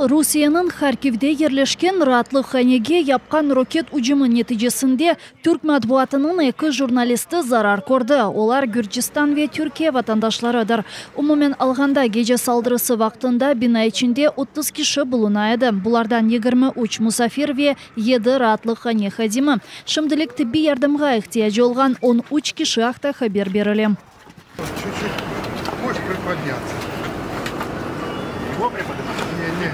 Rusiyeniñ Harkivde yerleşken raatlıqhanege yapqan roket ücümi neticesinde türk matbuatınıñ eki jurnalisti zarar kördi. Olar Gürcistan ve Türkiye vatandaşlarıdır. Umumen alğanda, gece saldırısı vaqtında bina içinde 30 kişi buluna edi, bulardan 23 musafir ve yedi raatlıqhane hadimi. Şimdilik tibbiy yardımğa ihtiyacı olğan 13 kişi aqta haber berile. Чуть-чуть можешь приподняться? Его приподнимать? Не, не.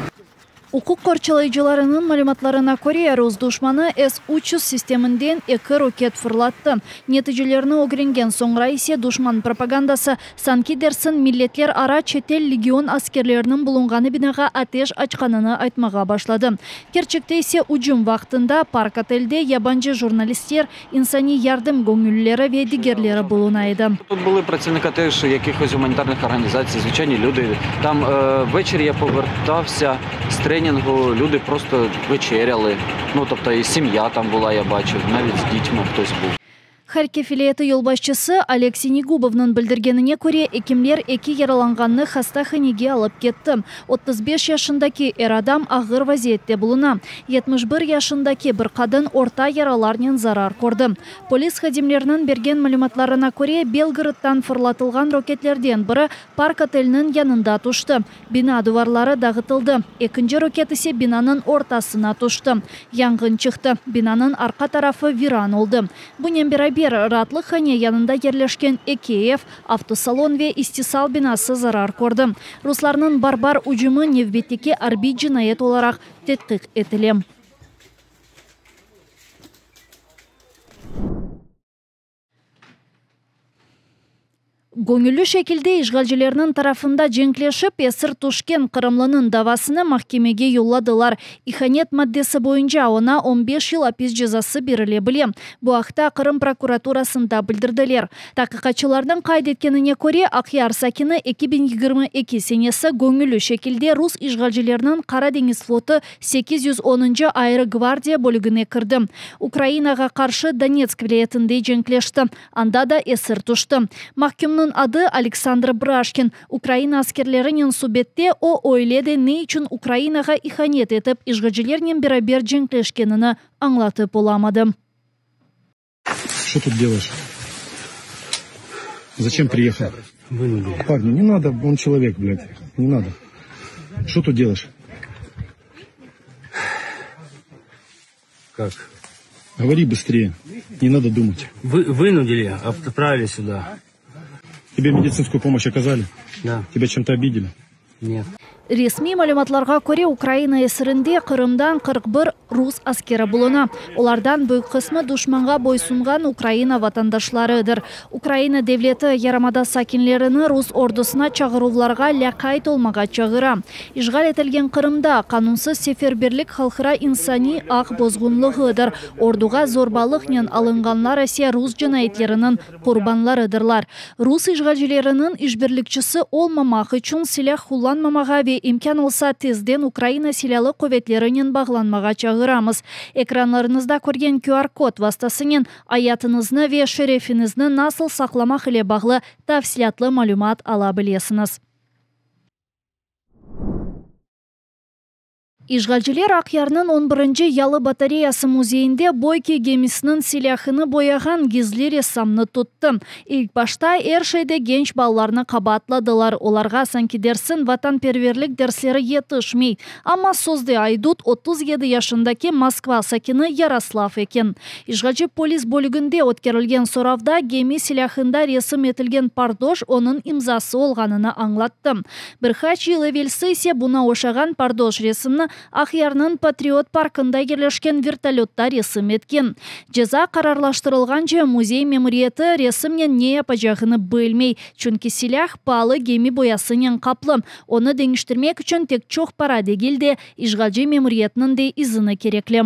Uquq qorçalayıcılarınıñ malümatlarına köre, rus duşmanı S-300 sisteminden eki roket fırlattı. Neticelerini ögrengen soñra ise duşman propagandası, sanki dersin milletlerara çetel legion askerleriniñ bulunğanı binağa ateş açqanını aytmağa başladı. Kerçekte ise ücüm vaqtında Park-otelde yabancı jurnalistler, insaniy yardım göñüllileri ve digerleri buluna edi. Тут були працівники теж якихось гуманітарних організацій, звичайні люди. Там ввечері я повертався з тренінгу, люди просто вечеряли. Ну, тобто і сім'я там була, я бачив, навіть з дітьми хтось був. Harkiv vilâyeti yolbaşçısı Oleg Sinegubovnıñ bildirgenine köre, ekimler eki yaralanğannı hastahanege alıp ketti. 35 yaşındaki er adam ağır vaziyette buluna. 71 yaşındaki bir qadın orta yaralarnen zarar kördi. Polis hadimleriniñ bergen malümatlarına köre, Belgoroddan fırlatılğan roketlerden biri Park-otelniñ yanında tüşti. Bina duvarları dağıtıldı. Ekinci roket ise binanıñ ortasına tüşti. Yanğın çıqtı. Binanıñ arqa tarafı viran oldı. Bunen beraber, raatlıqhane yanında yerleşken eki ev, avtosalon ve istisal binası zarar kördi. Ruslarnıñ barbar ücümi nevbetteki arbiy cinayet olaraq tedqiq etile. Göñülli şekilde işğalcilerniñ tarafında cenkleşip esir tüşken qırımlınıñ davasını mahkemege yolladılar. İhanet maddesi boyunca oña 15 yıl apis cezası berile bile. Bu aqta Qırım prokuraturasında bildirdiler. Taqiqatçılarnıñ qayd etkenine köre, Aqyar sakini 2022 senesi göñülli şekilde rus işğalcileriniñ Qara deñiz flotu 810-ncı ayrı gvardiya bölügine kirdi. Ukrainağa qarşı Donetsk vilâyetinde cenkleşti. Anda da esir tüşti. Mahkümniñ adı Aleksandr Braşkin. Ukraina askerlerinen subette o, öyle de ne içün Ukrainağa ihanet etip, işğalcilernen beraber cenkleşkenini añlatıp olamadı. Что тут делаешь? Зачем приехал? Вынудили. Парни, не надо, он человек, блядь, не надо. Что тут делаешь? Как? Говори быстрее, не надо думать. Вы, вынудили, отправили сюда. Тебе медицинскую помощь оказали? Да. Тебя чем-то обидели? Нет. Resmiy malümatlarğa köre, Ukraina esirinde Qırımdan 41 rus askeri buluna. Olardan büyük qısmı duşmanğa boysunğan Ukraina vatandaşlarıdır. Ukraina devleti yarımada sakinlerini rus ordusına çağıruvlarğa lâqayt olmağa çağıra. İşğal etilgen Qırımda qanunsız seferberlik halqara insaniy aq bozğunlığıdır. Orduğa zorbalıqnen alınğanlar ise rus cinayetleriniñ qurbanlarıdırlar. Rus işğalcileriniñ işbirlikçisi olmamaq içün silâ qullanmamağa ve imkân olsa tezden Ukraina Silâlı quvetlerinen bağlanmağa çağıramız. Ekranlarıñızda körgen QR-kod vastasınen ayatıñıznı ve şerefiñizni nasıl saqlamaq ile bağlı tafsilâtlı malümat ala bilesiñiz. İşğalciler Aqyarnıñ 11-nci yalı batareyası müzeyinde Boyke gemisiniñ silâhını boyağan gizli ressamnı tuttı. İlk başta er şeyde genç balalarnı qabaatladılar. Olarğa sanki dersin vatanperverlik dersleri yetişmey. Amma sözde aydut 37 yaşındaki Moskva sakini Yaroslav eken. İşğalci polis bölüginde ötkerilgen soravda gemi silâhında resim etilgen pardoş onıñ imzası olğanını añlattı. Bir qaç yıl evelsi ise buña oşağan pardoş resimni Aqyarnıñ Patriot parkında yerleşken vertolötta resim etken. Ceza qararlaştırılğance müzey memuriyeti resimnen ne yapacağını bilmey, çünki silâh paalı gemi boyasınen qaplı. Onı deñiştirmek içün tek çoq para degil de, işğalci memuriyetniñ de izini kerekli.